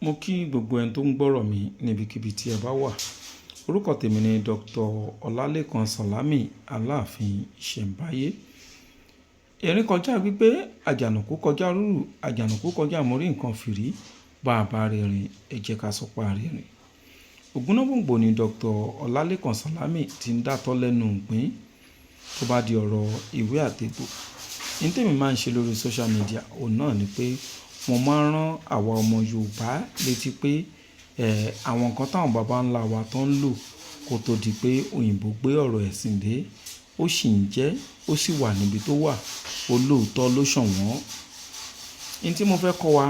Mo kí gbogbo ẹni tó ń gbọ́rọ̀ mi níbikíbi tí ẹ bá wà. Orúkọ tèmi ni Dr. Ọlálékan Sàlámì Aláàfin Ìṣẹ̀mbáyé. Erin kọjá gbígbé, àjànàkú kọjá rúrù, àjànàkú kọjá mo rí nǹkan fìrí, bá a bá rìnrìn, ẹ jẹ́ ká sọ pé a rìnrìn. Ògúnnágbòǹgbò ni Dr. Ọlálékan Sàlámì tí ń dátọ́ lẹ́nu ìgbín tó bá di ọ̀rọ̀ ewé àtegbò. Ohun tèmi máa ń ṣe lórí social media, òun náà ni pé mo máa ń rán àwa ọmọ Yorùbá létí pé, àwọn nǹkan táwọn bàbá ńlá wa tó ń lò kó tó di pé òyìnbó gbé ọ̀rọ̀ ẹ̀sìn dé, ó sì ń jẹ́, ó sì wà níbi tó wà, olóòótọ́ ló ṣọ̀wọ́n. Ohun tí mo fẹ́ kọ́ wa,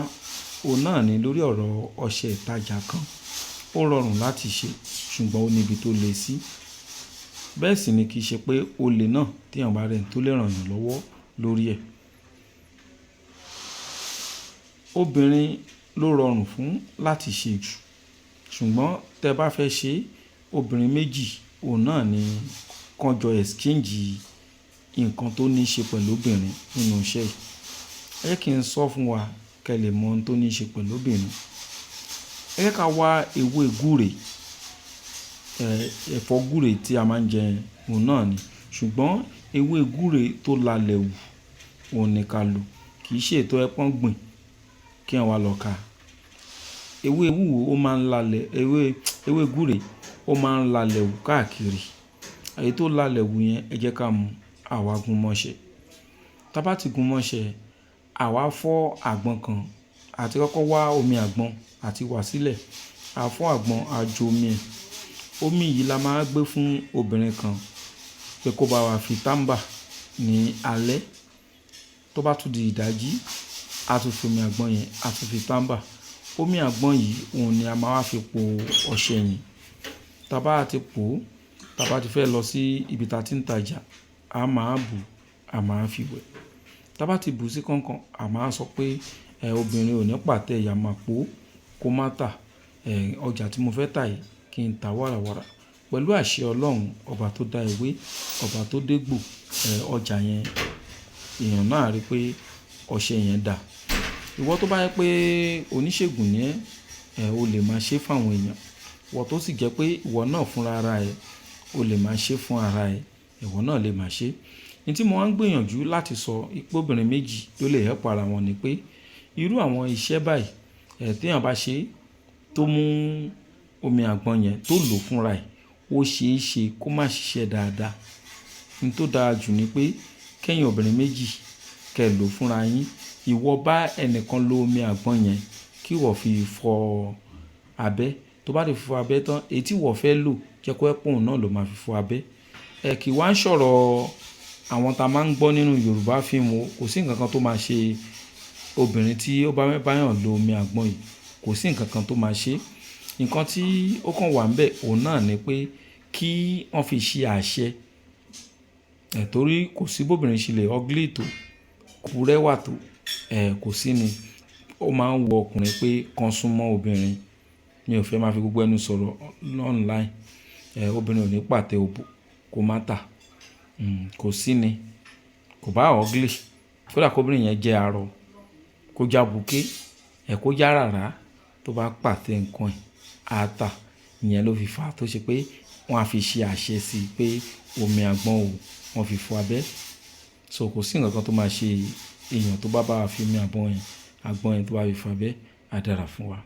òun náà ni lórí ọ̀rọ̀ ọṣẹ ìtajà kan. Ó rọrùn láti ṣe, ṣùgbọ́n ó ní ibi tó le sí. Bẹ́ẹ̀ sì ni kì í ṣe pé ó le náà tí èèyàn bá rẹ̀ ẹni tó lè ràn yàn lọ́wọ́ lórí ẹ̀. Obìnrin ló rọrùn fún láti ṣe jù. Ṣùgbọ́n tẹ bá fẹ́ ṣe, obìnrin méjì, òun náà ni kán jọ exchange nǹkan tó ní ṣe pẹ̀lú obìnrin nínú iṣẹ́ yìí. Ẹ jẹ́ kí n sọ fún wa kí ẹ lè mọ ohun tó ní ṣe pẹ̀lú obìnrin. Ẹ jẹ́ ká wá ewé gúre, ẹ̀fọ́ gúre tí a máa ń jẹ, òun náà ni. Ṣùgbọ́n ewé gúre tó lalẹ̀ wù, òun ni ká lò. Kì í ṣe ètò ẹpọ́n gbìn kí eyan wá lọ ká. Ewé ewúro ó máa ń lalẹ̀, ewé gúre ó máa ń lalẹ̀ wù káàkiri. Èyí tó lalẹ̀ wù yẹn, ẹ jẹ́ ká mú, àwa gún mọ́ṣẹ. Tá bá ti gún mọ́ṣẹ, àwa fọ́ àgbọn kan àti kọ́kọ́ wá omi àgbọn àti wá sílẹ̀. A fọ́ àgbọn, a jo omi ẹ̀. Omi yìí la máa gbé fún obìnrin kan pé kó bá wa fi tàmbà ní alẹ́. Tó bá tún di ìdájí, a tún fi omi àgbọn yẹn, a tún fi tàmbà. Omi àgbọn yìí, òun ni a máa wá fi po ọṣẹ yẹn. Tá bá ti po, tá bá ti fẹ́ lọ sí ibi tí a ti ń tajà, a máa bù, a máa fi wẹ̀. Tá bá ti bù sí kankan, a máa sọ pé, obìnrin ò ní pàtẹ ìyá máa po, kó má tà. Ọjà tí mo fẹ́ tà yìí kí n ta wàràwàrà. Pẹ̀lú àṣẹ Ọlọ́run, ọba tó dá ewé, ọba tó dégbò, ọjà yẹn, èèyàn náà á rí pé ọṣẹ yẹn dà. Ìwọ tó bá jẹ pé oníṣègùn ni ẹ́, o lè máa ṣe fún àwọn èèyàn. Ìwọ tó sì jẹ́ pé ìwọ náà fúnra ara ẹ, o lè máa ṣe fún ara ẹ, ìwọ náà lè máa ṣe. Ohun tí mo máa ń gbìyànjú láti sọ pé obìnrin méjì ló lè help ara wọn ni pé irú àwọn iṣẹ́ báyìí, tí èèyàn bá ṣe tó mú omi àgbọn yẹn tó lò fúnra ẹ̀, ó ṣe é ṣe kó má ṣiṣẹ́ dáadáa. Ohun tó dára jù ni pé kẹ́yìn obìnrin méjì kẹ́ lò fúnra yín. Ìwọ bá ẹnìkan lo omi àgbọn yẹn kí ìwọ fi fọ abẹ́. Tó bá ti fọ abẹ́ tán, èyí tí ìwọ fẹ́ lò jẹ́ kó jẹ́ pé òun náà ló máa fi fọ abẹ́. Kì í wá ń sọ̀rọ̀ àwọn ta máa ń gbọ́ nínú Yorùbá fíìmù o. Kò sí ǹkan kan tó máa ṣe obìnrin tí ó bá bá yàn lo omi àgbọn yìí. Kò sí ǹkan kan tó máa ṣe. Ǹkan tí ó kàn wà níbẹ̀, òun náà ni pé kí wọ́n fi ṣe àṣẹ. Torí kò sí bóbìnrin ṣe lè ugly tó, kò rẹwà tó, kò sí ni. Ó máa ń wu ọkùnrin pé kan súnmọ́ obìnrin. Mi ò fẹ́ máa fi gbogbo ẹnu sọ̀rọ̀ online. Obìnrin ò ní pàtẹ òbò kó má tà. Kò sí ni. Kò bá ugly. Kódà kó obìnrin yẹn jẹ́ arọ, kó jábuké, kó já ràrá, tó bá pàtẹ nǹkan ẹ̀, á tà. Ìyẹn ló fi fà á tó ṣe pé wọ́n á fi ṣe àṣẹ sí i pé omi àgbọn ò, wọ́n fi fọ abẹ́. So kò sí ǹkan kan tó máa ṣe èèyàn tó bá bá wa fi omi àgbọn yẹn tó bá fi fọ abẹ́, á dára fún wa.